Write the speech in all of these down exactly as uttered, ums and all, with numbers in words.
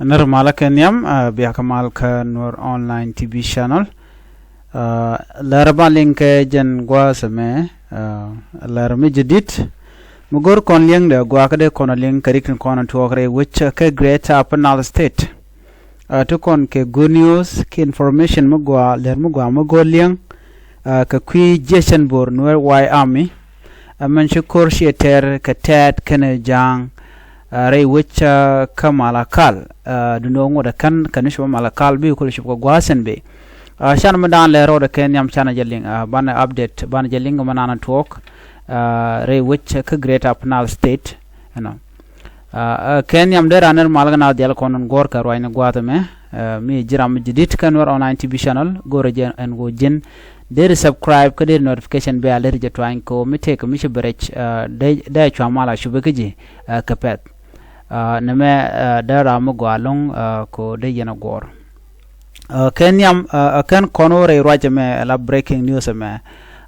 Nir malä kɛ nhiam, ah, bia kɛ mal kä Nuer Online T V channel. Ah, lɛr ban liŋ kɛ jɛn gua̱a̱th ɛmɛ, ah, lɛr mi jɛ dit. Mi go̱r kɔn liŋ dɛ gua̱a̱k dee kɔn liŋ kɛ rik tin kɔn tuɔɔk rɛy wec kɛ Greater Upper Nile State. Ah, ti kɔn kɛ good news kɛ information mi gɔaa, lɛr mi gɔaa mi go̱r liŋ, ah, kɛ kui̱ jiɛcɛn bo̱r Nuer White Army. Ah, mɛn ci ko̱r ciɛ tɛr kɛ tɛɛt kɛnɛ ja̱a̱ŋ, ah, rɛy wec, ah, kä Malakal. Ah, duundɛ ŋuɔ̱t ɛ kän kɛ ni cupä Malakal bi kulɛ cup kɛ gua̱a̱th ɛn bee. Ah, canɛ mi daan lɛ rɔɔdɛ kɛ nhiam canɛ jɛ liŋ, ah, banɛ update, banɛ jɛ liŋ kɛ mi naan tuɔɔk, ah, rɛy wec kä Greater Upper Nile State, you know. Ah, ah, kɛ nhiam dee ran nir mal kɛ na dhial kɔn in guɔ̱r kɛ ruacni gua̱a̱th ɛmɛ, ah, mi ji̱ ram mi ji̱ dit kɛ Nuer Online T V channel, go̱rɛ jɛ ɛn ɣöö ji̱n deri subscribe kä deri notification bell deri jɛ tuany kɛ ɣöö mi tëëkɛ mi ci bɛ rɛc, ah, dee, dee cua mal a cupɛ kä ji̱, ah, kɛ pɛth. Ah, nɛmɛ, ah, dee ram mi gɔaa ɛlɔ̱ŋ, ah, kɛ ɣöö dee yɛn a guɔ̱r. Ah, kɛ nhiam, ah, ah, kɛn kɔn wä rɛy ruac ɛmɛ, la breaking news ɛmɛ.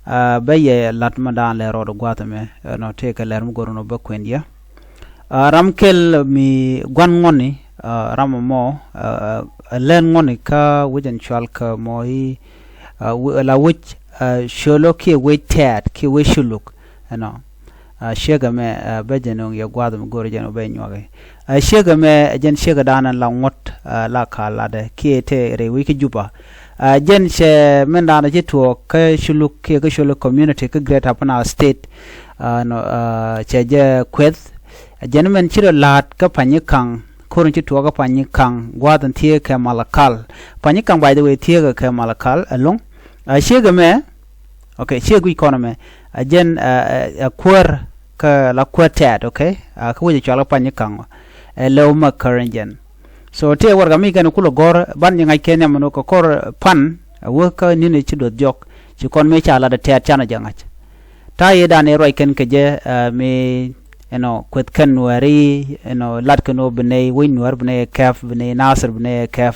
Ah, bä yɛ lat mi daan lɛ rɔɔdɛ gua̱a̱th ɛmɛ, ah, nɔ tëëkɛ lɛr mi go̱r nɔ bä kuɛn yɛ. Ah, ram kɛl mi gua̱n ŋɔni, ah, ram ɛmɔ, ah, ah, lɛn ŋɔni kä wec ɛn cual kɛ mɔ i̱, ah, we-, la wec, ah, colo kiɛ wec tɛɛt kiɛ wec culuk, you know. Ah, ciek ɛmɛ, ah, bä jɛ nöŋ yɛ gua̱a̱th ɛmɛ go̱r jɛn wä bä nyuak i̱. Ah, ciek ɛmɛ, jɛn ciek ɛ daan ɛn la ŋuɔ̱t, ah, la ka latdɛ kiɛ te rɛy wec kä Juba. Ah, jɛn cɛ mɛn daan ɛ ci tuɔɔk kä culuk kiɛ kä culuk community kä Greater Upper Nile State. Ah, nɔ, ah, cɛ jɛ kueth. Jɛn mɛn ci rɔ la̱a̱t kä Panyikaŋ, ko̱r in ci tuɔɔk kä Panyikaŋ, gua̱a̱th in thieek kɛ Malakal. Panyikaŋ, by the way, thieek kɛ Malakal ɛlɔ̱ŋ. Ah, ciek ɛmɛ, okay, ciek guic kɔn ɛmɛ. Ah, jɛn, ah, ah, ah, kuäär kä la kuäär tɛɛt, okay? Ah, kä wec ɛ cual kä Panyikaŋ ɔ. Ɛ Lɛw Makär in jɛn. So, tëë warɛgak mi kɛn kulɛ gɔ̱r, ban jɛ ŋa̱c kɛ nhiam ɛn ɣöö kɛ kɔr pan, a wä kä ni̱n ɛ ci duɔth jɔk, ci kɔn mëë ca lat ɛ tɛɛt canɛ jɛ ŋa̱c. Ta̱a̱ yɛ dan ɛ ruac kɛn kɛ jɛ, ah, mi, you know, kueth kɛn Nuääri, you know, lat kɛn ɣöö bi nɛy wec Nuäär bi nɛy ɛ kɛp, bi nɛy Nasir bi nɛy ɛ kɛp.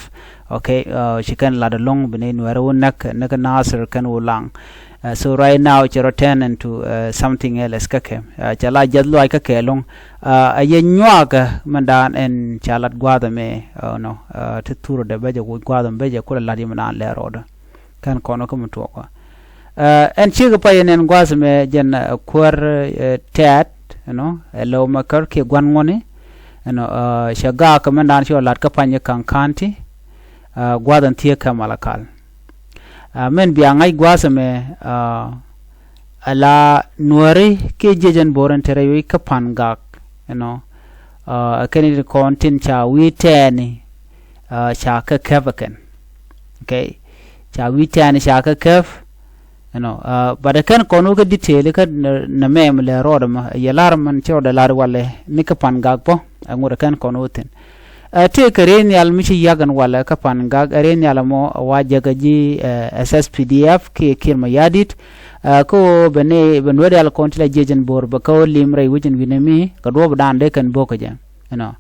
Okay, ah, ci kɛn lat ɛlɔ̱ŋ bi nɛy Nuääri wä näk, näk Nasir kɛn wä laŋ. Ah, so right now cɛ rɔ turn into, ah, something else kä kɛ. Ah, cɛ la jiɛth lɔaac kä kɛ ɛlɔ̱ŋ. Ah, a yɛ nyuakä mɛn daan ɛn ca lat gua̱a̱th ɛmɛ, ah, nɔ, ah, ti thurɛ dɛ bä jɛ woc gua̱a̱th ɛmɛ bä jɛ kulɛ lat yɛ mɛn daan lɛ rɔɔdɛ. Kɛn kɔn wä kä mi tuɔɔk ɔ. Ah, ɛn ciek pay ɛn ɛn gua̱a̱th ɛmɛ jɛn, ah, kuäär, eh, tɛɛt, you know, ɛ Lɛw Makär kiɛ gua̱n ŋuɔ̱ni, you know, ah, cɛ gaak kɛ mɛn daan ci ɔ lat kä Panyikaŋ County, ah, gua̱a̱th ɛn thieek kɛ Malakal. Ah, mɛn bia ŋa̱c gua̱a̱th ɛmɛ, ah, ala Nuääri kiɛ jiec ɛn bo̱r ɛn te rɛy wec kä Pangak, you know. Ah, kɛn i̱ ti kɔn tin ca wi̱i̱ tɛɛni, ah, ca kɛ kɛp ɛ kɛn. Okay. Ca wi̱i̱ tɛɛni ca kɛ kɛp, you know. Ah, but ɛ kɛn kɔn wä kä detail kä nɛ, nɛ mɛm lɛ rɔɔd ɛmɔ, yɛ lar mɛn ci rɔɔdɛ lar walɛ ni kä Pangak bä, ɛ ŋot ɛ kɛn kɔn wä thi̱n. Ɛ tëëkɛ rɛy nhial mi ci yak ɛn walɛ kä Pangak, ɛ rɛy nhial ɛmɔ ɛ wa jäkä ji̱, eh, S S P D F kiɛ Kiir Mayardit, eh, kä ɣöö bɛ ni, bɛ Nuäär diaal kɔn ti la jiec ɛn bo̱r bɛ kä ɣöö lim rɛy wec ɛn wi̱nɛ mi kɛ duɔ̱ɔ̱p dan dee kɛn bo̱k kä jɛ, you know.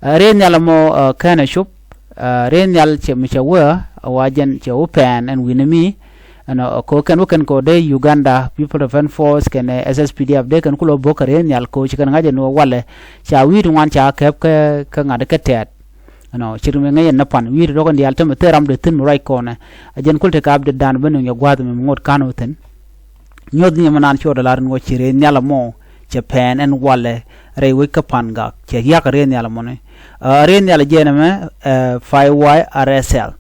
Eh, rɛy nhial ɛmɔ, eh, kɛn ɛ cop, eh, rɛy nhial cɛ mi cɛ wä, ɛ wa jɛn cɛ wä pɛn ɛn wi̱nɛ mi, ɛnɔ, kɛ ɣöö kɛn wä kɛn kɛ ɣöö dee Uganda People Defence Force kɛnɛ S S P D F dee kɛn kulɛ bo̱k kɛ rɛy nhial kɛ ɣöö ci kɛn ŋa̱c ɛn ɣöö walɛ ca wi̱i̱ ti ŋuan ca kɛp kä, kä ŋa̱t kä tɛ̈t. Ɛnɔ, ci ri mi ŋäc ɛn nä pan wi̱i̱ ti dɔ̱kɛn diaal tämɛ thil ram dee thi̱n mi ruac kɔnɛ. A jɛn kul tekɛ update dan bä nuŋ yɛ gua̱a̱th mi ŋot ka̱n wä thi̱n. Nyuɔ̱th ni ɛmɛ naan ci ɣɔt a lar ɛn ɣöö ci rɛy nhial ɛmɔ cɛ pɛn ɛn walɛ rɛy wec kä Pangak, cɛ yak rɛy nhial ɛmɔni. Ah, rɛy nhial ɛ jɛn ɛmɛ, eh, five Y R S L.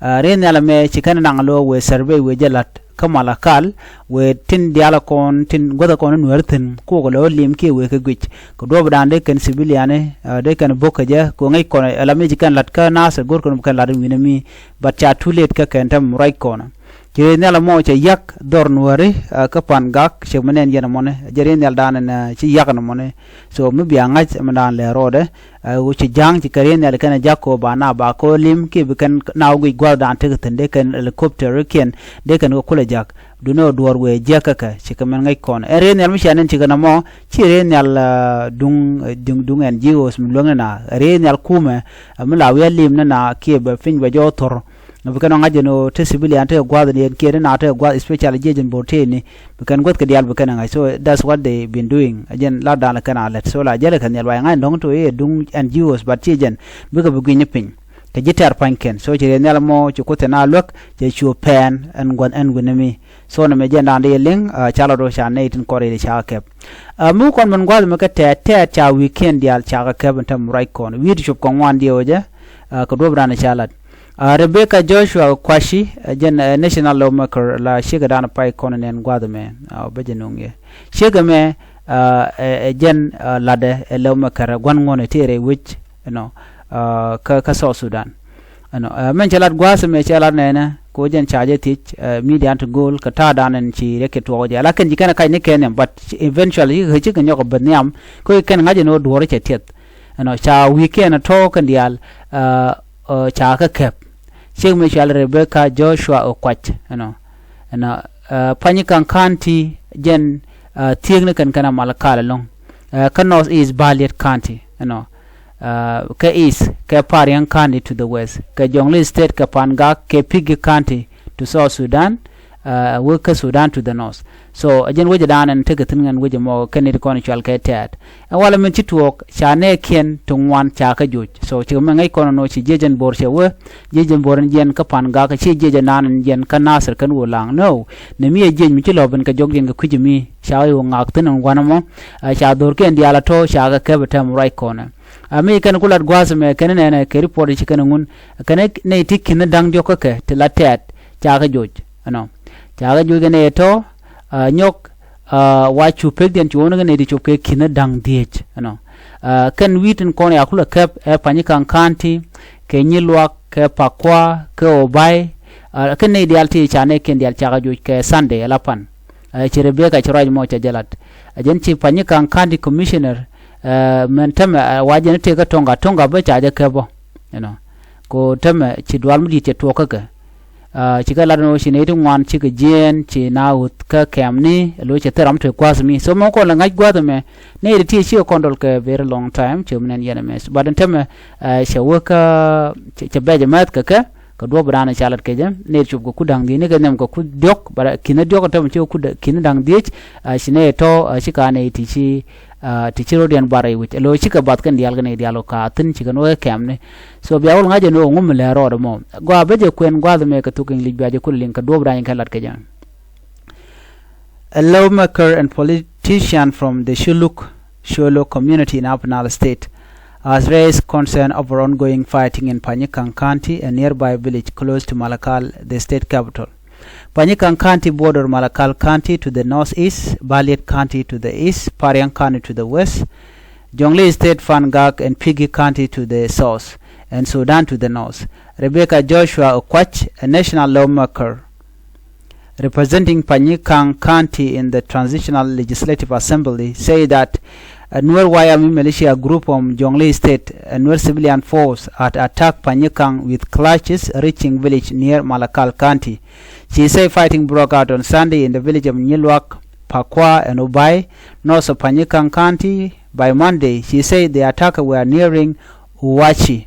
Ah, rɛy nhial ɛmɛ ci kɛn naŋ lo̱ wëë survey wëë jɛ la̱t kä Malakal, wëë tin diaal ɛ kɔn, tin guäth ɛ kɔn in Nuäär thi̱n, kok ɛ lɛ wä lim kiɛ wëë kɛ guic. Kɛ duɔ̱ɔ̱p dan dee kɛn civilian, ah, dee kɛn bo̱k kɛ jɛ, kɛ ɣöö ŋäc kɔn ɛ la mi ci kɛn la̱t kä Nasir go̱r kɛn bi kɛn la̱t in wi̱nɛ mi, but ca too late kä kɛn tämɛ ruac kɔn. Ci rɛy nhial ɛmɔ cɛ yak dhɔr Nuääri, ah, kä Pangak, cɛ mi nɛn yɛn ɛmɔni, jɛ rɛy nhial dan ɛn, ah, ci yak ɛn ɛmɔni. So mi bia ŋa̱c ɛmɛ dan lɛ rɔɔdɛ, ah, ɣöö ci ja̱a̱ŋ ci kɛ rɛy nhial kɛn ɛ jak kɛ ɣöö ba na ba kɛ ɣöö lim kiɛ bi kɛn na wä guic gua̱a̱th dan tekɛ thi̱n dee kɛn helicopter kiɛn dee kɛn kɛ kulɛ jak. Duundɛ ɣöö duɔ̱ɔ̱r wëë jiäk kä kɛ ci kɛ mɛn ŋäc kɔn. Ɛ rɛy nhial mi cia nɛn ci kɛn ɛmɔ, ci rɛy nhial, ah, duŋ, duŋ, duŋ N G Os mi luäŋ ni na. Ɛ rɛy nhial kumɛ, ah, mi la wi̱i̱ a lim ni na kiɛ bɛ piny bɛ jɔw thor. Bi kɛn ɔ ŋa̱c jɛn ɣöö te civilian te gua̱th ni ɛn kiɛ te na te gua̱th, especially jiɛc in bo̱r tëë ni. Bi kɛn guäth kɛ diaal bi kɛn ɛ ŋa̱c. So that's what they been doing. Ɛ jɛn la da̱a̱n lɛ kɛn a lät. So la jälɛ kɛ nhial wa ɛ ŋa̱c ɛn dɔ̱ŋ to i̱ ɛ duŋ N G Os, but ciɛ jɛn. Bikɛ bi gui̱ny piny. Kɛ ji̱ tɛ̈r pa̱nykiɛn. So ci riɛth nhial mɔ ci kuoth thi̱n a luäk, cɛ cu pɛn ɛn gua̱n ɛn wi̱n mi. So nɛmɛ jɛn da̱a̱n di yɛ liŋ, ca lat ɣöö ca nɛy tin kɔn rɛy ca kɛ kɛp. Mi kɔn min gua̱th mi kɛ tɛɛt, tɛɛt ca wi̱i̱kiɛn diaal ca kɛ kɛp in tɛm ruac kɔn. Wi̱i̱ ti cop kɛ ŋuan diɛ wä jɛ, kɛ duɔ̱p da̱a̱n ca lat. Rebecca Joshua Kwashi, jɛn national lawmaker la ciekɛ da̱a̱n pay kɔn nɛn gua̱th mɛ. Bä jɛ nuŋ yɛ ciekɛ mɛ, ɛ jɛn latdɛ ɛ lawmaker ɛ gua̱n ŋuɔ̱n ɛ tëë rɛy wec, you know, kä, kä South Sudan. Ɛnɔ, mɛn cɛ lat gua̱a̱th mɛ cɛ lat nɛnɛ, ko jɛn ca jɛ thiec, media ti go̱o̱l kɛ ta̱a̱ da̱a̱n ɛn ci riɛk kɛ tuɔɔk jɛ. Lakin ci kɛn kac ni kɛn nhiam, but eventually ci kɛ, ci kɛ nyɔk ɛ beth nhiam, ko kɛn ŋa̱c ɛn ɣöö duɔ̱ɔ̱r cɛ tiɛth. Ɛnɔ, ca wi̱i̱ kɛn ɛ tɔ̱ kɛn diaal, ca kɛ kɛp. Ciek mi cual Rebecca Joshua Okuac, ɛnɔ, ɛnɔ, Panyikaŋ County jɛn, thiekni kɛn kɛn a Malakal ɛlɔ̱ŋ. Kä North East Baliet County, ɛnɔ, kä East, kɛ Pariang County to the West, kɛ Jonglei State, kɛ Pangak, kɛ Pigi County to South Sudan, wek kä Sudan to the North. So ɛ jɛn wecɛ da̱a̱n ɛn tekɛ thi̱n ŋɛn wecɛ mɔ kɛn nit kɔn cual kɛ tɛɛt. Ɛ walɛ min ci tuɔɔk ca nɛɛkiɛn ti ŋuan ca kä joc. So cikɛ mɛ ŋäc kɔn ɛn ɣöö ci jiɛc ɛn bo̱r cɛ wee, jiɛc ɛn bo̱r ɛn jiɛn kä Pangak, ci jiɛc ɛn da̱a̱n ɛn jiɛn kä Nasir kɛn wä la̱a̱ŋ. No, nɛ mi ɛ jiɛc mi ci lɔ̱ɔ̱p ɛn kɛ jɔk jiɛn kɛ kui̱c mi ca wee wä ŋaak thi̱n ɛn gua̱n ɛmɔ. Ca dho̱rkiɛn diaal ɛ tɔ̱ ca kɛ kɛp ɛ tɛm ruac kɔnɛ. Ɛ mi kɛn ku lat gua̱a̱th mɛ kɛn nɛnɛ kɛ report ci kɛn ŋun kɛn nɛy ti ki̱n da̱ŋ diɔ̱k kä kɛ ti la tɛɛt ca kɛ joc. Ɛnɔ, ca kɛ joc kɛn ɛ tɔ̱, nyɔk, wa cu pekdiɛn cu wä ni kɛ nɛy ti cop kɛ ki̱n da̱ŋ dhieec. Ɛnɔ, kɛn wi̱i̱ tin kɔn ya kulɛ kɛp ɛ Panyikaŋ County, kɛ Nyiluak, kɛ Pakua, kɛ Obai. Kɛn nɛy diaal ti ca nɛy kɛn diaal ca kɛ joc kɛ Sunday ɛ la pan. Ci Rebecca ci ruac mɔ ca jɛ lat. Ɛ jɛn ci Panyikaŋ County Commissioner, mɛn tämɛ wa jɛn tëë kä Tonga, Tonga bä ca jɛ kɛp bä. You know. Ko tämɛ ci dual mi di̱i̱t cɛ tuɔɔk kä kɛ. Ci kɛ lat ni wä ci nɛy ti ŋuan cikɛ jiɛɛn ci na wuth kä kɛm ni lo̱c cɛ thil ram te gua̱th mi. So mɛ kɔn lɛ ŋa̱c gua̱th mɛ nɛy ti ti cikɛ kɔn dɔl kɛ very long time ci mi nɛn yɛn mɛ. But ɛn tämɛ cɛ wä kä cɛ bɛc mɛth kɛ kɛ. Kɛ duɔ̱p da̱a̱n ca lat kɛ jɛ nɛy ti cop kɛ ku da̱ŋ dhieec ni kɛ nhiam kɛ ku diɔ̱k, but ki̱n diɔ̱k ɛn tämɛ ci kɛ ku ki̱n da̱ŋ dhieec. Ci nɛy tɔ̱ ci ka nɛy ti ci ti ci ro̱diɛn bar i̱ wi̱c ɛ lo̱ cikɛ bath kɛn diaal kɛn i̱ diaal ɔ ka thi̱n cikɛ nuɔ̱k kɛ kɛmni. So bia wul ŋa̱c ɛn ɣöö ŋum lɛ rɔɔdɛ mɔ gɔaa bä jɛ kuɛn gua̱a̱th mɛ kɛ thuk English bia jɛ kulɛ liŋ kɛ duɔ̱ɔ̱p da̱a̱n kɛn lat kɛ jɛ. A lawmaker and politician from the Shuluk Sholo community in Upper Nile State has raised concern over ongoing fighting in Panyikang County, a nearby village close to Malakal, the state capital. Panyikang County border Malakal County to the northeast, Baliet County to the east, Pariang County to the west, Jonglei State, Fangak and Pigi County to the south, and Sudan to the north. Rebecca Joshua Okwach, a national lawmaker representing Panyikang County in the Transitional Legislative Assembly, said that a Nuer White Army militia group from Jonglei State, a Nuer civilian force, had attacked Panyikang with clashes reaching village near Malakal County. She said fighting broke out on Sunday in the village of Nyiluak, Pakwa, and Obai, north of Panyikang County. By Monday, she said the attack were nearing Uwachi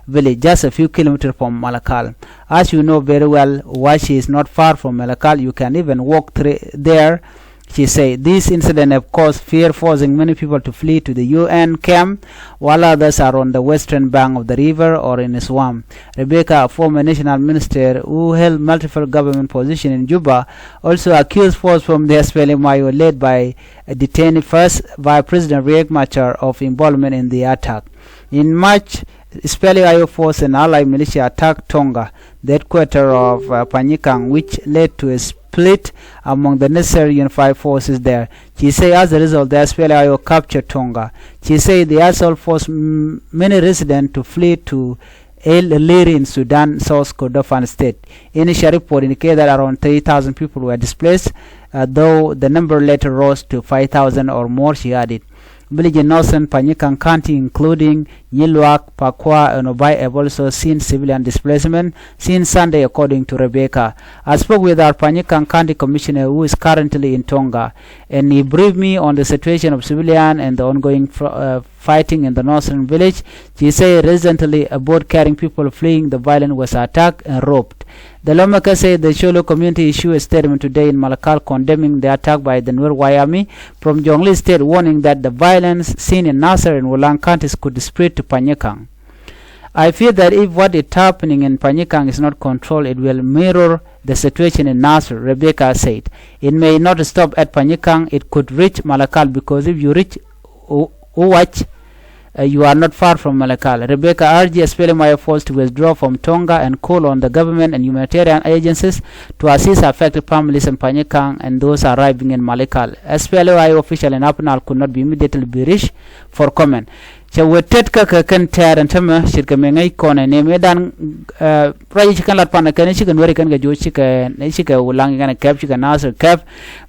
village, just a few kilometers from Malakal. As you know very well, Uwachi is not far from Malakal. You can even walk through there. She said this incident have caused fear, forcing many people to flee to the U N camp, while others are on the western bank of the river or in a swamp. Rebecca, a former national minister who held multiple government positions in Juba, also accused force from the S P L M I O led by detained First Vice President Riek Machar of involvement in the attack. In March, S P L M I O force and allied militia attacked Tonga, the headquarters of, uh, Panyikang, which led to a split among the necessary unified forces there. She said as a result, the S P L M I O captured Tonga. She said the assault forced m-, many residents to flee to El Liri in Sudan, South Kordofan State. Initial report indicated that around three thousand people were displaced, uh, though the number later rose to five thousand or more, she added. Village in northern Panyikang County, including Nyiluak, Pakwa, and Obai, have also seen civilian displacement since Sunday, according to Rebecca. I spoke with our Panyikang County Commissioner, who is currently in Tonga, and he briefed me on the situation of civilian and the ongoing fr-, uh, fighting in the northern village. She said recently a boat carrying people fleeing the violence was attacked and robbed. The lawmaker said the Sholo community issued a statement today in Malakal condemning the attack by the Nuer White Army from Jonglei State, warning that the violence seen in Nasir and Wulang counties could spread to Panyikang. I fear that if what is happening in Panyikang is not controlled, it will mirror the situation in Nasir, Rebecca said. It may not stop at Panyikang, it could reach Malakal, because if you reach U- Uwach, uh, you are not far from Malakal. Rebecca urged S P L M I O force to withdraw from Tonga and call on the government and humanitarian agencies to assist affected families in Panyikang and those arriving in Malakal. S P L M I O official in Upper Nile could not be immediately be reached for comment. Cɛ wee tet kä kɛ kɛn tɛɛr ɛn tämɛ ce̱tkɛ mëë ŋäc kɔnɛ ni mëë dan ruac ci kɛn lat panɛ kɛn cikɛ Nuɛri kɛn kɛ jo̱o̱c cikɛ cikɛ Wulaŋ kɛn kɛp cikɛ Nasir kɛp.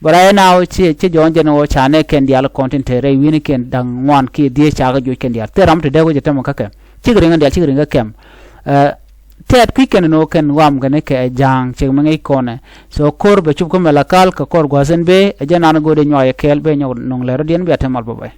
But right now ci ci jɔ̱ɔ̱n jɛn ɣöö ca nɛɛkiɛn diaal kɔn tin te rɛy wi̱nikiɛn da̱ŋ ŋuan kiɛ dhieec ca kɛ jo̱o̱c kɛn diaal thil ram te dee wec ɛ tämɛ kä kɛ. Cikɛ riŋ kɛn diaal cikɛ riŋ kä kɛm. Tɛɛt kui̱c kɛn ni ɣöö kɛn ɣɔam kɛn kɛ ja̱a̱ŋ cɛ mëë ŋäc kɔnɛ. So ko̱r bɛ cup kä Malakal kɛ kɔr gua̱th ɛn bee ɛ jɛn an go̱o̱dɛ nyuak yɛ kɛɛl bee nyɔk nɔŋ lɛr rɔ̱diɛn bia te mal bä bä.